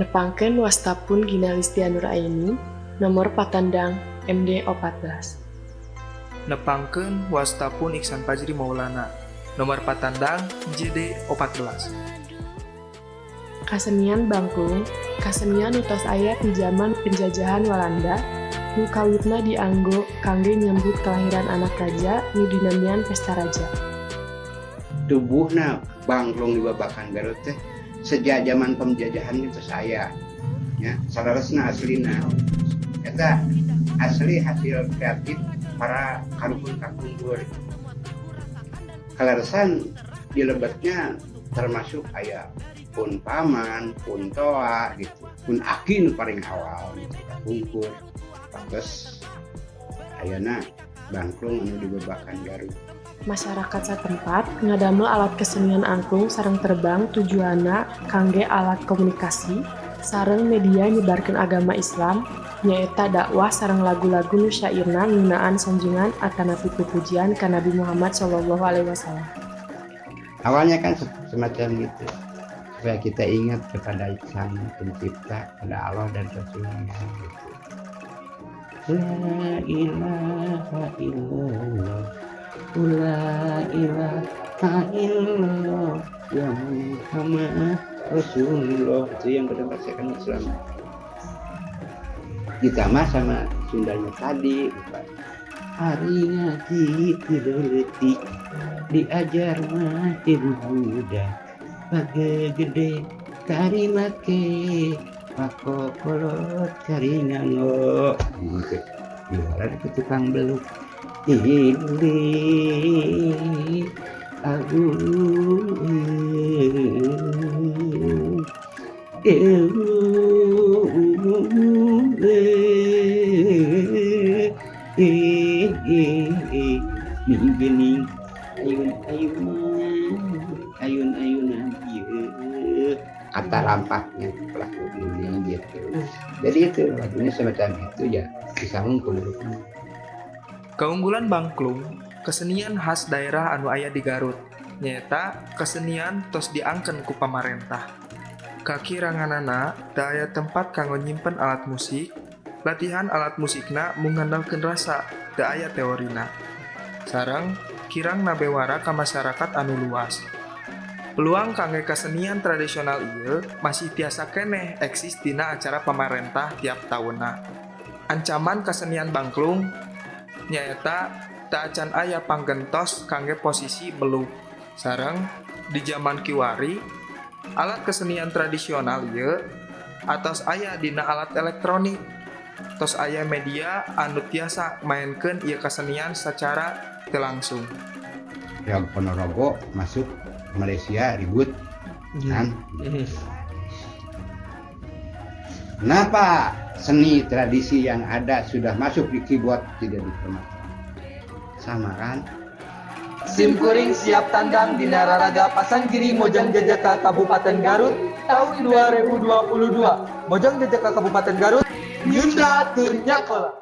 Nepangkeun wasta pun Gina Listia Nuraini, nomor patandang MD 14. Nepangkeun wasta pun Iksan Fajri Maulana, nomor patandang JD 14. Kasenian Bangklung, kasenian nu tos aya ti jaman penjajahan Walanda, nu kawitna dianggo kangge nyambut kelahiran anak raja nu dinamian pesta raja. Tubuhna Bangklung di Babakan Garut teh sejak zaman penjajahan itu saya ya saleresna, aslina eta asli hasil kreatif para karuhun kapungkur. Kaleresan di lebetnya termasuk aya pun paman, pun toa gitu, pun aki nu paling awal gitu kapungkur. Terus ayana Bangklung anu di Babakan Garut. Masyarakat satempat ngadamel alat kesenian angklung sareng terbang tujuanna kangge alat komunikasi sareng media nyebarkeun agama Islam, nyaeta dakwah sareng lagu-lagu nu syairna ngeunaan sanjungan atanapi pupujian ka Nabi Muhammad Shallallahu Alaihi Wasallam. Awalnya kan semacam itu supaya kita ingat kepada Sang Pencipta, pada Allah dan Rasulnya gitu. La ilaha illallah, la ilaha illallah, ya Muhammad Rasulullah. Itu yang kita rasakan selama ditambah sama Sundanya tadi. Ari ngaji ti leutik diajar mah ti budak, gede kari make pakokolot kari nganggo gitu, jualan ke tukang beluk ili aduh eh eh geuning ayun ayunan ayun ayunan ieu kata rampaknya pelaku ini gitu. Jadi itu lagunya semacam itu ya, disambung ke mulut. Keunggulan Bangklung, kesenian khas daerah anu aya di Garut, nyaeta kesenian tos diangken ku pamarentah. Kakiranganana teu aya tempat kanggo nyimpen alat musik, latihan alat musikna mung ngandalkeun rasa, teu aya teorina. Sareng kirang nabewara ka masyarakat anu luas. Peluang kangge kesenian tradisional ieu masih tiasa keneh eksis dina acara pamarentah tiap taunna. Ancaman kesenian Bangklung nyaeta teu acan aya panggentos kangge posisi beluk. Sareng di jaman kiwari alat kesenian tradisional ieu atos aya dina alat elektronik. Tos aya media anu tiasa maenkeun ieu kesenian secara teu langsung. Reog Ponorogo masuk Malaysia ribut kan. Kenapa seni tradisi yang ada sudah masuk di keyboard tidak dipermasalahkan? Sama kan? Sim kuring siap tandang dina raraga Pasanggiri Mojang Jajaka Kabupaten Garut tahun 2022. Mojang Jajaka Kabupaten Garut, Nyunda Teu Nyakola.